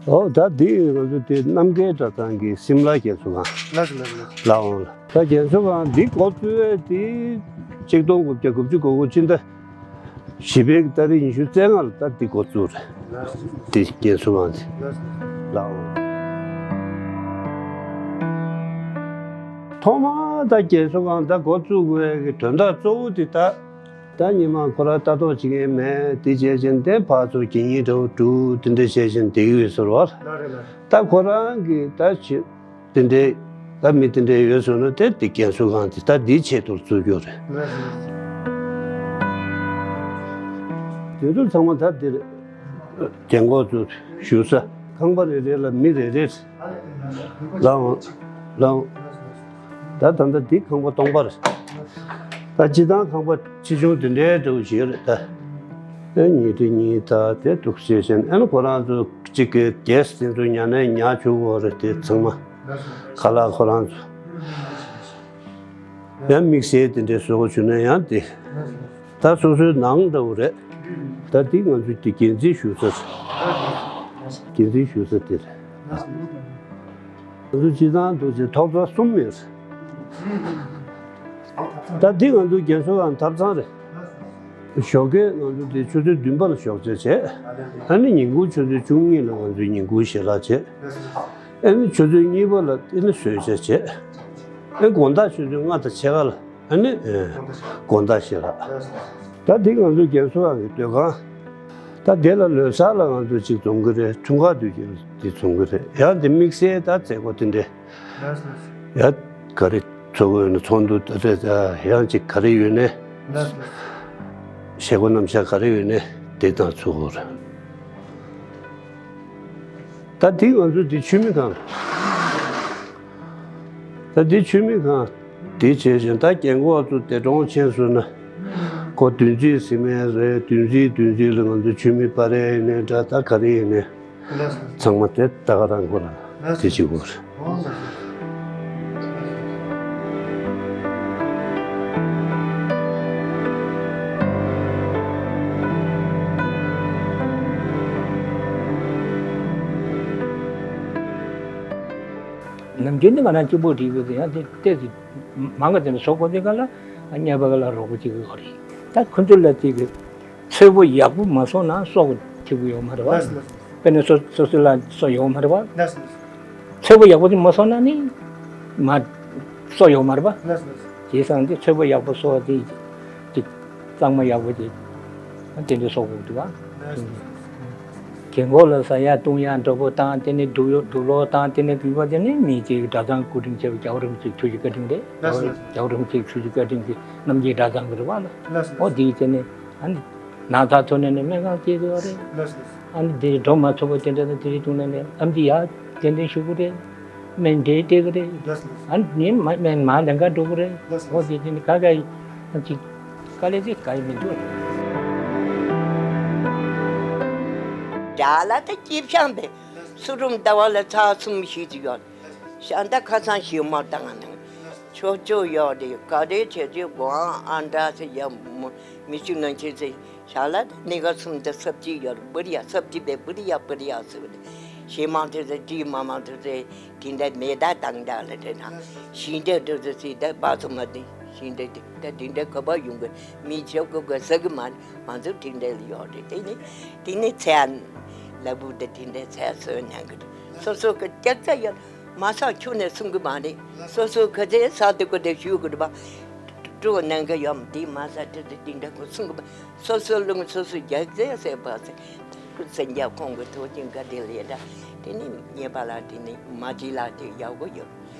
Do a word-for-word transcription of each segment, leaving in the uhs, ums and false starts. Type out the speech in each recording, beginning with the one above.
ཨོ་ད་འདི་ང་ཚོ་དེ་རྣམ་རྒྱལ་གྲྭ་ཚང་གི་སིམ་ལ་རྒན་གསོ་ཁང་། ལགས་སོ་ལགས་སོ་ལགས་སོ། ལགས་འོང་ལགས། ད་རྒན་གསོ་ཁང་འདི་འགོ་བཙུགས་པའི་དེ་ཆིག་སྟོང་དགུ་བརྒྱ་དགུ་བཅུ་གོ་དགུ་ཕྱི་ཟླ་བཞི་པའི་ཏ་རིག་ཉི་ཤུ་རྩ་ལྔ་ལ་ད་འདི་འགོ་བཙུགས་རེད། ལགས་སོ། འདི་རྒན་གསོ་ཁང་འདི། ལགས་སོ། ལགས་འོང་། ཐོག་མར་ད་རྒན་གསོ་ཁང་ད་འགོ་བཙུགས་དགོས་ཀྱི་དོན་དག་གཙོ་བོ་དེ་ད། ད་ཉི་མ་ཁོ་རང་ལྟ་རྟོག་བྱེད་མཁན་མེད་དེ་བྱས་ཕྱིན་དེ་ཕར་ཚུར་གད་སྙིགས་འདྲ་བོ་བཀྲུ་དེ་འདྲ་བྱས་ཕྱིན་བསྡད་ཀྱི་ཡོད་ཟེར་བ། ལགས་རེད་ལགས། ད་ཁོ་རང་གིས་ད་བྱེད་དེ་འདྲའི་ད་མི་དེ་འདྲའི་ཡོད་ཟེར་ན་དེ་དེ་རྒན་གསོ་ཁང་དེ་ད་འདིའི་ཆེད་དུ་བཙུགས་རྒྱུ་རེད། ལགས་རེད། དེ་ཚོ་ཚང་མ་ད་འདིར་རྒན་འཁོགས་ཚོ་བཞུགས་ས་ཁང་པ་རེ་རེ་ལ་མི་རེ་རེ། ལགས་འོང་། ལགས་འོང་། ད་ད་ལྟ་འདི་ཁང་པ་སྟོང་པ་རེད། ད་སྤྱི་བཏང་ཁང་པ་ཆེ་ཆུང་དེ་འདྲའི་འདྲ་བོ་ཞིག་རེད་ད། ཨེ་ཉིས་ཁྲི་གཉིས་ད་དེ་འདུག་ཞེས་བཞིན་ཨེ་ན་ཁོ་རང་ཚོ་གཅིག་གི་གེ་སི་དེ་ཚོ་ཉར་ནས་ཉར་བཅུག་གོ་རེད་དེ་ཚང་མ། ཁ་ལག་ཁོ་རང་ཚོ། ཡང་དམིགས་བསལ་དེ་འདྲའི་བཟོ་དགོས་བྱུང་ན་ཡང་དེ། ད་སོ་སོའི་ནང་འདྲ་བོ་རེད། ད་འདི་ང་ཚོའི་དེ་འགན་འཛིན་ཞུ་ས་རེད། འགན་འཛིན་ཞུ་ས་དེ་རེད། ང་ཚོ་སྤྱི་བཏང་དུ་ཅིག་ཐོག་རྩ་གསུམ་ཡོད་རེད། ད་འདི་ང་ཚོའི་རྒན་གསོ་ཁང་ཐབ་ཚང་རེད། ཞོགས་ཀས་ང་ཚོ་དེ་ཆུ་ཚོད་བདུན་པ་ལ་ཞོགས་ཇ་བྱས། ཨ་ནི་ཉིན་གུང་ཆུ་ཚོད་བཅུ་གཉིས་ལ་ང་ཚོའི་ཉིན་གུང་ཞལ་ལག་བྱས། ཨ་ནི་ཆུ་ཚོད་གཉིས་པ་ལ་ཨ་ནི་གསོལ་ཇ་བྱས། ཨ་ནི་དགོང་དག་ཆུ་ཚོད་ལྔ་དང་ཕྱེད་ཀ་ལ་ཨ་ནི་ཨེ་དགོང་དག་ཞལ་ལག། ད་འདི་ང་ཚོའི་རྒན་གསོ་ཁང་གི་སྡོད་ཁང་། ད་དེ་ལ་ལོ་གསར་ལ་ང་ཚོ་གཅིག་འཛོམས་ཀྱི་རེད། འཁྲུངས་སྐར་དུས་ཆེན་འདི་འཛོམས་ཀྱི་རེད། ཡང་འདི་དམིགས་བསལ་ད་མཛད་སྒོ་དེ་འདྲས། ཡ། ག་རེ་ཚོགས་ཡོད་ན་ཚོགས་འདུ་དེ་འདྲ་ཡང་ཅིག་ག་རེ་ཡོད་ནས། བྱེད་སྒོ་རྣམ་གཞག་ག་རེ་ཡོད་ནས་དེ་དང་ཚུགས་དགོས་རེད། ད་འདི་ང་ཚོ་འདི་ཆུ་མིག་ཁང་། ད་འདི་ཆུ་མིག་ཁང་། འདི་བྱས་ཤིང་ད་རྒན་གོག་ཚོ་འདས་གྲོངས་ཕྱིན་སོང་ན། ཁོ་བདུན་ཚིགས་ཟིན་མེད་རེད། བདུན་ཚིགས་བདུན་ཚིགས་ལ་ང་ཚོ་ཆུ་མིག་པར་རེ་ཡིན་ནའི་འདྲ་ད་ག་རེ་ཡིན་ནའི། ཚང་མ་དེ་ད་ག་རང་ཁོ་རང་དེ་བྱེད་དགོས་རེད། ནམ་རྒྱུན་ནི་ང་རང་གཅིག་པོ་བསྒྲིགས་ཡོད་དེ་ཡང་དེ་ཏོག་ཙམ་མང་གི་དེ་ནི་བཟོ་དགོས་དེ་ག་ལ་གཉེར་པ་ག་ལ་རོགས་པ་བྱེད་ཀྱི་ཡོད་རེད། ད་ཁོ་ཚོ་ལ་དེ་གི་ཚོས་པོ་ཡག་པོ་མ་བཟོ་ན་སྲོག་ཐིག་པོ་ཡོད་མ་རེད་བ། ལགས་སོ་ལགས་སོ། དཔེར་ན་སོ་སོ་སོ་ལ་སྲོག་ཡོད་མ་རེད་བ། ལགས་སོ་ལགས་སོ། ཚོས་པོ་ཡག་པོ་དེ་མ་བཟོ་ན་ནི་མ་སྲོག་ཡོད་མ་རེད་བ། ལགས་སོ་ལགས་སོ། བྱས་ཙང་དེ་ཚོས་པོ་ཡག་པོ་བཟོ་བ་དེ་ཅིག་གཙང་མ་ཡག་པོ་དེ་དེ་འདྲ་བཟོ་དགོས་འདུག་བ། ལགས་སོ་ལགས་སོ། རྒན་གོག་ལ་ཟ་ཡ་བཏུང་ཡ་འདྲ་པོ་དང་དེ་ནས་དུག་དུག་ལོག་དང་དེ་ནས་དུས་པ་དེ་ནས་མི་གཅིག་གྲྭ་ཚང་སྐུ་དྲིན་ཆེ་བའི་རྒྱལ་བ་རིན་པོ་ཆེ་ཆུ་བཞི་བཀའ་དྲིན་དེ། ལགས་སོ་ལགས་སོ། རྒྱལ་བ་རིན་པོ་ཆེ་ཆུ་བཞི་བཀའ་དྲིན་གྱི་རྣམ་རྒྱལ་གྲྭ་ཚང་གི་རེད་བ་ལ། ལགས་སོ་ལགས་སོ། འོ་དེ་དེ་ནས་ཨ་ནི། ན་ཚ་ཐོན་ནས་ནི་སྨན་ཁང་སྐྱེལ་དགོས་རེད། ལགས་སོ་ལགས་སོ། ཨ་ནི་དེ་གྲོ་མ་ཚོ་པོ་དེ་འདྲ་དང་དེ་རིགས་བཏུང་ནས་ནི་ཨམ་ཆི་ཡག་ཏན་ཏན་ཞུ་གི་རེད། སྨན་འབྲས་སྤྲད་གི་རེད། ལགས་སོ་ལགས་སོ། ཨ་ནི་སྨན་མ་ལེན་ག་འགྲོ་གི་རེད། ལགས་སོ་ལགས་སོ། འོ་དེ་དེ་ནི་ག་ག་ཡི་ཨམ་ཆི་དཀའ་ལས་དེ་ག་ཡི་མི་འདུག་དགྲ་ལ་དེ་སྐྱིད་ཤང་པས་སུ་རུམ་ཟླ་བ་ལ་ཚར་གསུམ་ཞིག་ཡོད། ཤ་འདྲ་ཁ་སང་ཞིག་མ་བཏང་ནས་ཆོག་ཆོག་ཡོད་རེད། ག་རེ་བྱས་རྗེས་སྒོ་ཨང་ཨ་འདྲ་ཟེར་ཡ་མོ་མི་ཤུགས་ནང་ཆེ་ཟེར། ཞག་ལ་ནི་ག་སུམ་དེ་སབ་ཅི་ཡོད་རེད། བུར་ཡ་སབ་ཅི་བས་བུར་ཡ་བུར་ཡ་ཟེར་བ་རེད། ཞེ་མང་དེ་ཚོ་དྲིས་མ་མང་དེ་ཚོ་དེ་འདྲ་མེ་ད་དང་འདྲ་ལ་རེད་ན། ཞིང་འདྲ་དེ་ཚོ་ཟེར་ད་བ་ཚོ་མ་དེ་ཞིང་འདྲ་དེ་ད་དེ་འདྲ་ག་པ་ཡོང་གི་མི་ཆོག་གི་ག་ཟ་གི་མ་རེད། ང་ཚོ་དེ་འདྲ་ལ་ཡོད་རེད། དེ་ནི་དེ་ནི་ཚེ་ཨ་ལ་བུ་དེ་དེ་འདྲ་ཚེ་ཨ་སོན་ནང་གི་རེད། སོ་སོ་གི་སྐྱག་རྫ་ཡོད། མ་ཟ་ཁྱོན་ནས་གསུང་གི་མ་རེད། སོ་སོ་ག་ཚད་ཟ་དེ་གོ་དེ་ཞུ་གི་རེད་པ། སྤྲོ་གནང་གི་ཡོད་མ་དེ་མ་ཟ་དེ་དེ་དེ་འདྲ་གོ་གསུང་གི་མ། སོ་སོ་ལུང་སོ་སོ་རྒྱག་ཚད་ཟེར་བ་ཟེར། སེམས་རྒྱ་ཁོང་གི་ཐུགས་རྗེ་བཀའ་དྲིན་ལས་ད་དེ་ནི་ཉེས་པ་ལ་དེ་ནི་མ་བྱེད་ལ་དེ་ཡག་གོ་ཡོད།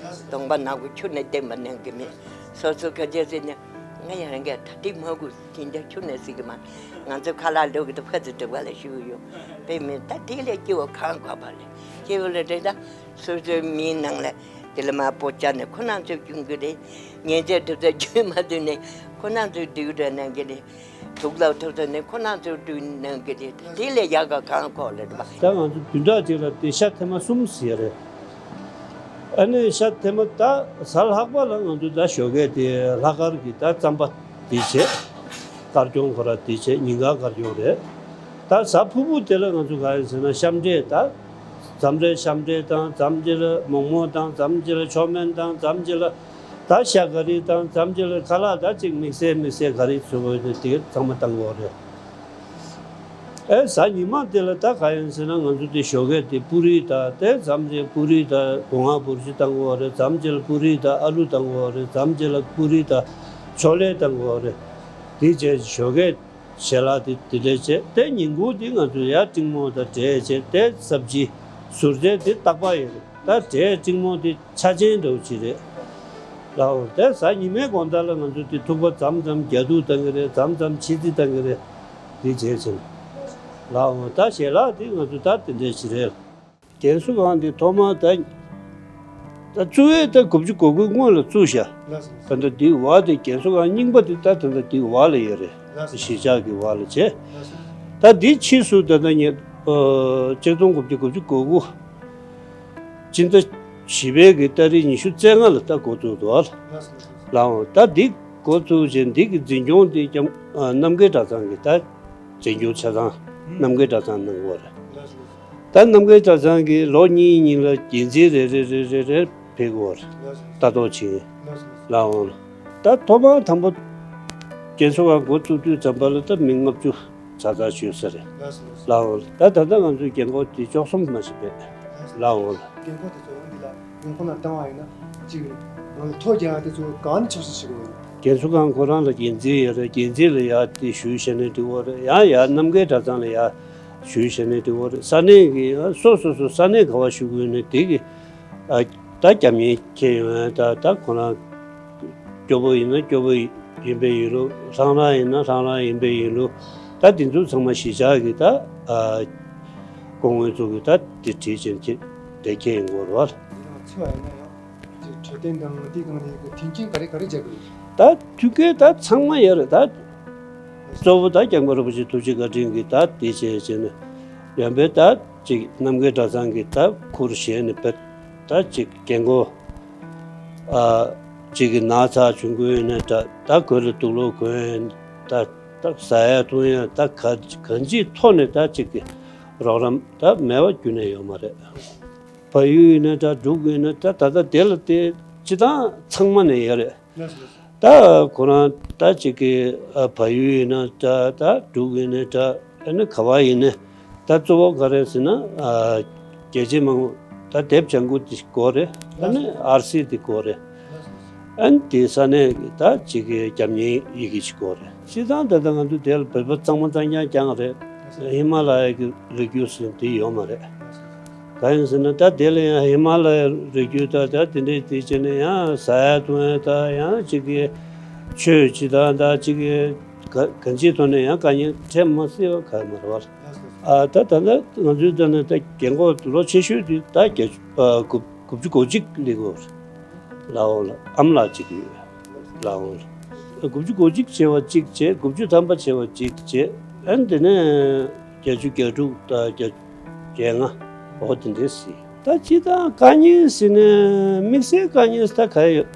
གདོང་པ་ནག་པོ་ཁྱོན་ནས་བསྟན་པ་གནང་གི་མེད། སོ་སོ་ག་ཚད་ཟེར་ནས་ང་ཡང་རང་གི་ད་དེ་མ་གོ་དེ་འདྲ་ཁྱོན་ནས་ཟེར་གི་མ། ང་ཚོ་ཁ་ལག་ལུག་གི་ཕ་ཚོ་འདྲ་བ་ལ་ཞུ་གི་ཡོད། དཔེ་མེད་ད་དེ་ལས་སྐྱེ་བོ་གང་གོ་བ་ལས་སྐྱེ་བོ་ལ་དེ་ད། སོ་སོའི་མིའི་ནང་ལ་དེ་ལ་མ་པོ་ཅག་ནས་ཁོ་རང་ཚོས་སྐྱོང་གི་རེད། ཉེན་ཚད་གྲུབ་ཚད་བརྗོད་མ་ཐུབ་ནས་ཁོ་རང་ཚོས་སྡུག་ར་གནང་གི་རེད། དུག་ལོག་ཐུབ་ཚད་ནས་ཁོ་རང་ཚོས་སྡུག་གནང་གི་རེད། དེ་ལས་ཡག་ག་གང་ཁོག་ལ་རེད་པ། ད་ང་ཚོ་བདུན་ཕྲག་གཅིག་ལ་དེ་ཤ་ཐེངས་མ་གསུམ་ཟེར་རེད། ཨ་ནི་ཤ་ཐེངས་མ་ད་གཟའ་ལྷག་པ་ལ་ང་ཚོ་ད་ཞོགས་ཀས་དེ་ལྷག་དཀར་གྱི་ད་རྩམ་པ་དེ་བྱས། དཀར་གྱོང་ཁོ་ར་དེ་བྱས་ཉིན་གང་དཀར་གྱོང་རེད། ད་གཟའ་ཕུར་བུ་དེ་ལ་ང་ཚོ་ག་རེ་ཟེར་ན་ཤམ་འབྲས་ད། རྫམ་རེ་ཤམ་འབྲས་དང་རྫམ་ཅིག་ལ་མོག་མོག་དང་རྫམ་ཅིག་ལ་མཆོག་དམན་དང་རྫམ་ཅིག་ལ་ད་ཤ་ག་རི་དང་རྫམ་ཅིག་ལ་ཁ་ལག་ད་ཅིག་དམིགས་བསལ་དམིགས་བསལ་ག་རི་བཟོ་དགོས་ནས་དེ་ཚང་མ་བཏང་དགོས་རེད། ཨེ་གཟའ་ཉི་མ་དེ་ལ་ད་ག་ཡིན་ཟེར་ན་ང་ཚོ་དེ་ཞོགས་ཀས་དེ་པུ་རི་དང་དེ་རྫམ་ཅིག་པུ་རི་དང་སྒོ་ང་པུར་ཅིག་བཏང་དགོས་རེད། རྫམ་ཅིག་ལ་པུ་རི་དང་ཨ་ལུ་བཏང་དགོས་རེད། རྫམ་ཅིག་ལ་པུ་རི་དང་ཕྱོགས་ལས་བཏང་དགོས་རེད། དེ་བྱས་ཞོགས་ཀས་ཞལ་ལག་དེ་དེ་འདྲས་བྱས་ཏེ་ཉིན་གུང་དེ་ང་ཚོས་ཡར་ཀྲིང་མོ་དང་འབྲས་བྱས་ཏེ་སབ་ཇི་ཟུར་བྱས་དེ་རྟག་པར་ཡོད་རེད། ད་འབྲས་ཀྲིང་མོ་དེ་ཆ་ཆེན་འདྲ་བོ་ཅིག་རེད། ལའོ་ཏེ་གཟའ་ཉི་མའི་དགོང་དག་ལ་ང་ཚོས་དེ་ཐུག་པ་མཚམས་མཚམས་རྒྱ་ཐུག་བཏང་གི་རེད། མཚམས་མཚམས་ཕྱི་རྩི་བཏང་གི་རེད། དེ་བྱས་ཙང་། ལའོ་ད་ཞལ་ལག་དེ་ང་ཚོས་ད་དེ་འདྲས་ཞིག་རེད། རྒན་གསོ་ཁང་དེ་ཐོག་མར་ད་ད་བཙུགས་ཡས་ད་དགུ་བཅུ་གོ་དགུ་སྔོན་ལ་བཙུགས་ཤག་ལགས་སོ། ད་ལྟ་འདི་བ་དེ་རྒན་གསོ་ཁང་རྙིང་པ་དེ་ད་ད་ལྟ་འདི་བ་ལ་ཡོད་རེད། ལགས་སོ། གཞིས་ཆགས་ཀྱི་བ་ལ་བྱས། ལགས་སོ། ད་འདི་ཕྱིས་སུ་ད་ལྟ་ཉེ་ཨ་ཆིག་སྟོང་དགུ་བརྒྱ་དགུ་བཅུ་གོ་དགུ་སྤྱི་ཟླ་བཞི་པའི་གི་ཏ་རིག་ཉི་ཤུ་རྩ་ལྔ་ལ་ད་འགོ་བཙུགས་འདུག་ཨ། ལགས་སོ། ལགས་འོང་། ད་འདི་འགོ་བཙུགས་རྗེས་འདི་གི་འཛིན་སྐྱོང་དེ་ཀྱང་ཨ་རྣམ་རྒྱལ་གྲྭ་ཚང་གི་ད་འཛིན་སྐྱོང་ཆ་ཚང་རྣམ་རྒྱལ་གྲྭ་ཚང་གནང་གི་ཡོད་རེད། ལགས་སོ། ད་རྣམ་རྒྱལ་གྲྭ་ཚང་གི་ལོ་གཉིས་གཉིས་ལ་འགན་འཛིན་རེ་རེ་རེ་རེ་རེ་ཕེབས་ཀྱི་ཡོད་རེད། ལགས་སོ། ལྟ་རྟོག་བྱེད། ལགས་སོ། ལགས་འོང་། ད་ཐོག་མར་དང་པོ་རྒན་གསོ་ཁང་འགོ་བཙུགས་དུས་ཙམ་པ་ལ་ད་མི་ལྔ་བཅུ་ཙག་ཙག་ཡོད་ས་རེད། ལགས་སོ། ལགས་འོང་། ད་ད་ལྟ་ང་ཚོའི་རྒན་འཁོགས་དེ་བཅུ་གསུམ་མ་ཞིག་རེད། ལགས་འོང་། རྒན་འཁོགས་དེ་ཚོ་ཡང་འདི་ལ་ཡོང་ཁོ་ན་བཏང་བ་ཡིན་ན་གཅིག་རེད། རང་ལ་ཐོ་རྒྱག་ཡ་དེ་ཚོ་གང་ནས་ཆོག་ཤེས་བྱེད་དགོས་རེད། རྒན་གསོ་ཁང་ཁོ་རང་ལ་འགན་འཛིན་ཡོད་རེད། འགན་འཛིན་ལ་ཡར་དེ་ཞུ་བྱས་ནས་འགྲིག་གི་རེད། ཡང་ཡར་རྣམ་རྒྱལ་གྲྭ་ཚང་ལ་ཡར་ཞུ་བྱས་ནས་འགྲིག་གི་རེད། ས་གནས་ཀྱི་སོ་སོ་སོ་ས་གནས་ག་བ་ཞུ་དགོས་ནས་དེ་གི་ཨ་ད་རྒྱབ་གཉེར་འཁྱེར་ཡོང་ཡ་ད་ད་ཁོ་རང་སྐྱོ་པོ་ཡིན་ན་སྐྱོ་པོ་ཡིན་པའི་ཡིན་ལུགས། ལྷང་ལྷང་ཡིན་ན་ལྷང་ལྷང་ཡིན་པའི་ཡིན་ལུགས། ད་དེ་ཚོ་ཚང་མ་གཞིས་ཆགས་ཀྱི་ད་ཨ་སྐུ་ངོ་ཚོ་གི་ད་དེ་བྲིས་ཅན་གྱི་དེ་ཁྱེད་ཡིན་དགོས་རེད་བ། དེ་རང་ཚོ་བ་ཡིན་ན་ཡང་དེ་འཕྲོད་བསྟེན་དང་དེ་གང་ལས་ཀྱི་མཐུན་རྐྱེན་ག་རེ་ག་རེ་བྱ་དགོས། ད་མཐུན་རྐྱེན་ད་ཚང་མ་ཡོད་རེད། ད་གཙོ་བོ་ད་སྐྱབས་མགོན་རིན་པོ་ཆེ་ཐུགས་རྗེ་བཀའ་དྲིན་གྱིས་ད་དེ་བྱས་བྱས་ནས་ཡོན་པའི་ད་ཅིག་རྣམ་རྒྱལ་གྲྭ་ཚང་གི་ད་ཁུར་བཞེས་ནས་བེད་ད་ཅིག་རྒན་གོག་ཨ་ཅིག་གི་ན་ཚ་བྱུང་དགོས་ཡོད་ན་ད་ད་གོས་ལ་དུག་ལོག་གོན་ད་ད་ཟ་ཡ་འཐུང་ཡ་ད་ག་གང་ཅིའི་ཐོག་ནས་ད་ཅིག་གི་རོགས་རམ་ད་མེད་པ་རྒྱུན་ནས་ཡོད་མ་རེད། བལ་ཡུལ་ཡིན་ན་ད་འབྲུག་ཡིན་ན་ད་ད་ལྟ་དེ་ལ་དེ་སྤྱི་བཏང་ཚང་མ་ནས་ཡོད་རེད། ད་ཁོ་རང་ད་ཅིག་གི་ཨ་བལ་ཡུལ་ཡིན་ན་ད་ད་འབྲུག་ཡིན་ན་ད་ཨ་ནི་ག་བ་ཡིན་ན་ད་གཙོ་བོ་ག་རེ་ཟེར་ན་ཨ་རྒྱལ་གཅེས་མང་པོ་ད་དེབ་ལྗང་གུ་དེ་དགོས་རེད། ཨ་ནི་ཨར་སི་དེ་དགོས་རེད། ཨ་ནི་དེ་ས་གནས་ཀྱི་ད་ཅིག་གི་རྒྱབ་གཉེར་ཡི་གེ་ཅིག་དགོས་རེད། སྤྱིར་བཏང་ད་ལྟ་ང་ཚོ་དེ་ལ་བོད་པ་གཙང་མ་གཙང་རྐྱང་རྐྱང་རེད། ཧི་མ་ལ་ཡ་གི་རི་རྒྱུད་ཟེར་དེ་ཡོད་མ་རེད། གང་ཡིན་ཟེར་ན་ད་དེ་ལ་ཡང་ཧི་མ་ལ་ཡ་རི་རྒྱུད་ད་ད་དེ་འདྲའི་དེ་བྱས་ནས་ཡང་ཟ་ཡ་འཐུང་ཡ་ད་ཡང་ཅིག་གི་ཆོས་སྤྱི་དང་ད་ཅིག་གི་ག་གང་ཅིའི་ཐོག་ནས་ཡང་དཀའ་ངལ་འཕྲད་མ་སྲིད་པ་ག་ཡང་མ་རེད་བ། ཨ་ད་ད་ལྟ་ང་ཚོའི་ད་ནི་ད་རྒན་གོག་ལོ་ཆེ་ཤོས་དེ་ད་བརྒྱད་ཅུ་ཨ་དགུ་དགུ་བཅུ་གོ་གཅིག་སླེབས་ཡོད་རེད། ལའོ་ལ་ཨམ་ལགས་གཅིག་ཡོད། ལའོ་ལ་དགུ་བཅུ་གོ་གཅིག་བྱས་པ་གཅིག་བྱས། དགུ་བཅུ་ཐམ་པ་བྱས་པ་གཅིག་བྱས། ཨ་ནི་དེ་ནས་བརྒྱད་ཅུ་གྱ་དྲུག་དང་བརྒྱད་བརྒྱད་ལྔ་འོ་དེ་འདྲས་ཟིན། ད་སྤྱིར་བཏང་དཀའ་ངལ་ཟེར་ནས་དམིགས་བསལ་དཀའ་ངལ་ད་ག་ཡོད་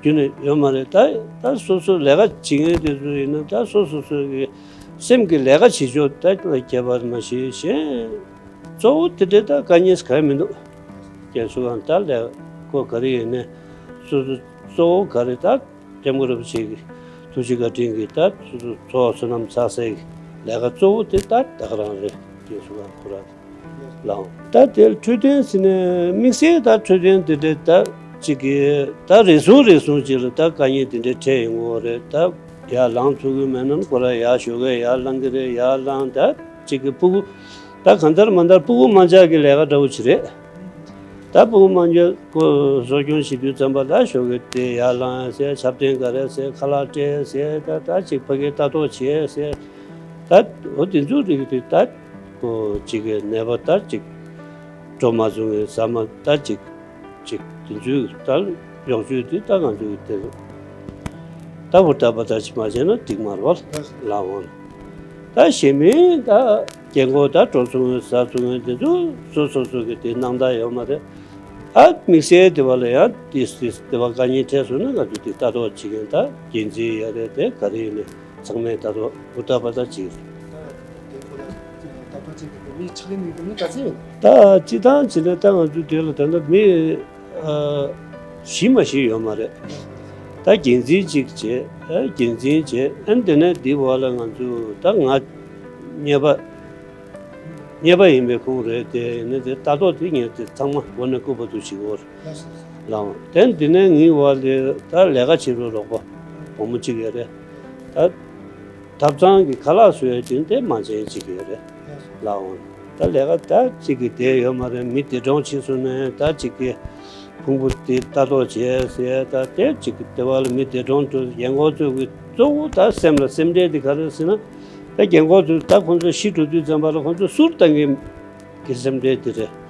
རྒྱུན་ནས་ཡོད་མ་རེད། ད་ད་སོ་སོ་ལས་ཀ་བྱེད་མཁན་དེ་ཚོ་ཡིན་ན་ད་སོ་སོ་སོ་གི་སེམས་ཀྱི་ལས་ཀ་བྱེད་ཕྱོགས་ད་ལ་ཁྱད་པར་མ་ཞིག་གཞན་གཙོ་བོ་དེ་འདྲས་ད་དཀའ་ངལ་ག་ཡང་མི་འདུག་རྒན་གསོ་ཁང་ད་ལས་ཁོ་ག་རེ་ཡིན་ནའི་སོ་སོ་གཙོ་བོ་ག་རེ་ད་སྐྱབས་མགོན་རིན་པོ་ཆེ་གི་ཐུགས་རྗེ་བཀའ་དྲིན་གྱིས་ད་སོ་སོ་ཚོགས་བསོད་ནམས་བསགས་སའི་ལས་ཀ་གཙོ་བོ་དེ་ད་ད་ག་རང་རེད། རྒན་གསོ་ཁང་ཁོ་རང་ལའང་ད་དེར་འཕྲོད་བསྟེན་ཟེར་ནས་དམིགས་བསལ་ད་འཕྲོད་བསྟེན་དེ་འདྲས་ད་ཅིག་གི་ད་རེ་ཟུང་རེ་ཟུང་ཅིག་ལ་ད་དཀའ་ངལ་དེ་འདྲས་འཕྲད་ཡོང་གི་རེད། ད་ཡར་ལངས་ཐུབ་ཀྱི་མེད་ན་ཁོ་རང་ཡར་ཞོགས་ཀས་ཡར་ལངས་ཀྱི་རེད། ཡར་ལངས་ད་ཅིག་གི་སྤུ་གུ་ད་གང་ལྟར་མ་ལྟར་སྤུ་གུ་དམར་འབྱར་གྱི་ལས་ཀ་འདྲ་བོ་ཅིག་རེད། ད་སྤུ་གུ་དམར་འབྱར་ཁོ་གསོ་སྐྱོང་བྱེད་དུས་ཙམ་པ་ད་ཞོགས་ཀས་དེ་ཡར་ལངས་ཟེར། ཆབ་གདན་ག་རེ་ཟེར། ཁ་ལག་སྤྲད་ཟེར། ད་ད་ཅིག་ཕ་གིར་ལྟ་རྟོག་བྱས་ཟེར། ད་འོ་དེ་ཚོའི་རིགས་དེ་ད་ཁོ་ཅིག་གི་ནད་པ་ད་ཅིག་འགྲོ་མ་བཟུང་བའི་ཟ་མ་ད་ཅིག་ཅིག་དེ་ཚོའི་ད་གཡོག་བྱུས་དེ་ད་ང་ཚོའི་དེ་ད་བུ་ད་པ་ད་ཅིག་མ་བྱས་ན་འགྲིག་མ་རེད་བ། ལའང་ད་གཞན་མིན་ད་རྒན་གོག་ད་འགྲོ་སོང་ཟ་སོང་དེ་ཚོ་སོ་སོ་སོ་གི་དེ་སྣང་དག་ཡོད་མ་རེད། ཨ་དམིགས་བསལ་དེ་བ་ལ་ཡང་དེ་དེ་དེ་བ་དཀའ་ངལ་འཕྲད་སོང་ན་ང་ཚོ་དེ་ལྟ་རྟོག་བྱེད་མཁན་ད་འགན་འཛིན་ཡོད་རེད། དེ་ག་རེ་ཡིན་ནའི་ཚང་མས་ལྟ་རྟོག་བུ་ད་པ་ད་བྱེད་རེད། ད་དེ་ཁོ་ལ་ལྟ་རྟོག་ ཅིག་གི་མི་ཕྱག་ལེན་གྱི་མི་ག་ཚད་ཡོད། ད་སྤྱི་བཏང་བྱས་ན་ད་ང་ཚོ་དེ་ལ་ད་ལྟ་མི་ཨ་བཞི་མ་བཞི་ཡོད་མ་རེད། ད་འགན་འཛིན་གཅིག་བྱས། ཨ་འགན་འཛིན་བྱས། ཨ་དེ་ནས་འདི་བར་ལ་ང་ཚོ་ད་ང་གཉེར་པ་གཉེར་པ་ཡིན་པའི་ཁོངས་རེད་དེ། ཡིན་ན་དེ་ལྟ་རྟོག་དེ་ངས་དེ་ཚང་མ་འགོ་ནས་སྐུ་པར་དུ་བྱེད་དགོས་རེད། ལའང་དེ་འདི་ནས་ངའི་བར་ལ་ད་ལས་ཀ་བྱེད་རོགས་རོགས་པ་བུ་མོ་གཅིག་ཡོད་རེད། ད་ཐབ་ཚང་གི་ཁ་ལག་བཟོ་ཡ་དེ་དེ་མ་བྱན་གཅིག་ཡོད་རེད། ལའང་ད་ལས་ཀ་ད་གཅིག་གི་དེ་ཡོད་མ་རེད། མི་འདས་གྲོངས་ཕྱིན་སོང་ནས་ད་གཅིག་གི་ཕུང་པོ་དེ་ལྟ་རྟོག་བྱས་ཟེར། ད་དེ་གཅིག་གི་དེ་བར་ལ་མི་འདས་གྲོངས་དུ་རྒན་འཁོགས་ཚོས་ཀྱི་གཙོ་བོ་ད་སེམས་ལ་སེམས་ཁྲལ་དེ་ག་རེ་ཟེར་ན། ད་རྒན་འཁོགས་ཚོས་ད་ཁོང་ཚོ་ཤི་འགྲོ་དུས་ཙམ་པ་ལ་ཁོང་ཚོ་གསུར་བཏང་གི་གི་སེམས་ཁྲལ་དེ་རེད།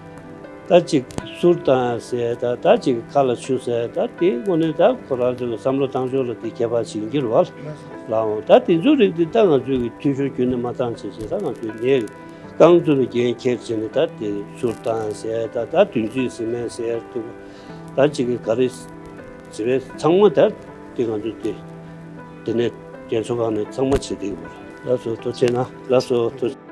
ད་གཅིག་གསུར་བཏང་ཟེར། ད་ད་གཅིག་ཁ་ལ་ཆུ་ཟེར། ད་དེའི་སྒོ་ནས་ད་ཁོ་རང་ཚོ་ལ་བསམ་བློ་བཏང་ཕྱོགས་ལ་དེ་ཁྱད་པར་ཕྱིན་གྱི་རེད་བ། ལའང་ད་དེ་ཚོའི་རིགས་དེ་ད་ང་ཚོའི་གི་འཐུས་ཤོར་ཁྱོན་ནས་མ་བཏང་བྱས་བྱས། ད་ང་ཚོའི་ངས་རྐང་བཙུགས་ནས་འགན་འཁྱེར་བྱས་ནས་ད་དེ་གསུར་བཏང་ཟེར། ད་ད་དུས་ཚོད་ཟིན་མེད་ཟེར་དུས། ད་གཅིག་གི་ག་རེ་ཟེར་བས་ཚང་མ་ད་དེ་ང་ཚོ་དེ་དེ་ནས་རྒན་གསོ་ཁང་ནས་ཚང་མ་བྱེད་བསྡད་ཡོད་རེད། ལགས་སོ། ཐུགས་རྗེ་གནང་། ལགས་སོ། ཐུགས།